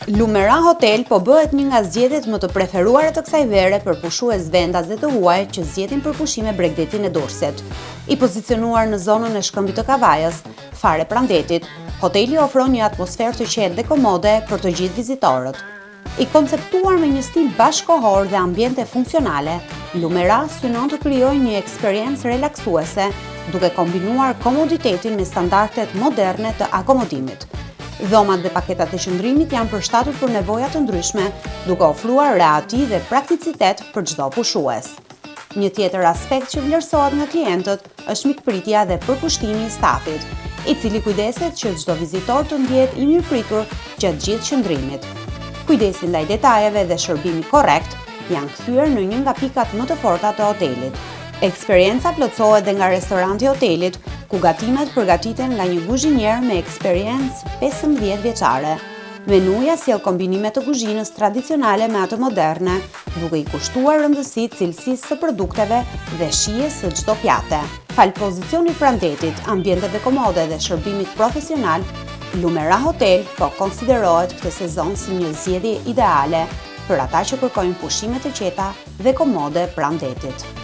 Lumera Hotel po bëhet një nga zgjedhjet më të preferuara të kësaj vere për pushues vendas dhe të huaj që zgjedhin për pushime bregdetin e Durrësit. I pozicionuar në zonën e Shkëmbit të Kavajës, fare pranë detit, hoteli ofron një atmosferë të qetë dhe komode për të gjithë vizitorët. I konceptuar me një stil bashkëkohor dhe ambiente funksionale, Lumera synon të krijojë një eksperiencë relaksuese, duke kombinuar komoditetin me standardet moderne të akomodimit. Dhomat dhe paketat e qëndrimit janë përshtatur për nevoja të ndryshme, duke ofruar rehati dhe prakticitet për çdo pushues. Një tjetër aspekt që vlerësohet nga klientët është mikpritja dhe përkushtimi i stafit, i cili kujdeset që çdo vizitor të ndjehet i mirëpritur gjatë gjithë qëndrimit. Kujdesi ndaj detajeve dhe shërbimi korrekt janë kthyer në një nga pikat më të forta të hotelit. Eksperienca plotësohet dhe nga restoranti i hotelit, ku gatimet përgatiten nga një kuzhinier me eksperiencë 15 vjeçare. Menuja sjell kombinime të kuzhinës tradicionale me atë moderne, duke i kushtuar rëndësi cilësisë së produkteve dhe shijes së çdo pjate. Falë pozicionit pranë detit, ambienteve komode dhe shërbimit profesional, Lumera Hotel po konsiderohet këtë sezon si një zgjedhje ideale për ata që kërkojnë pushime të qeta dhe komode pranë detit.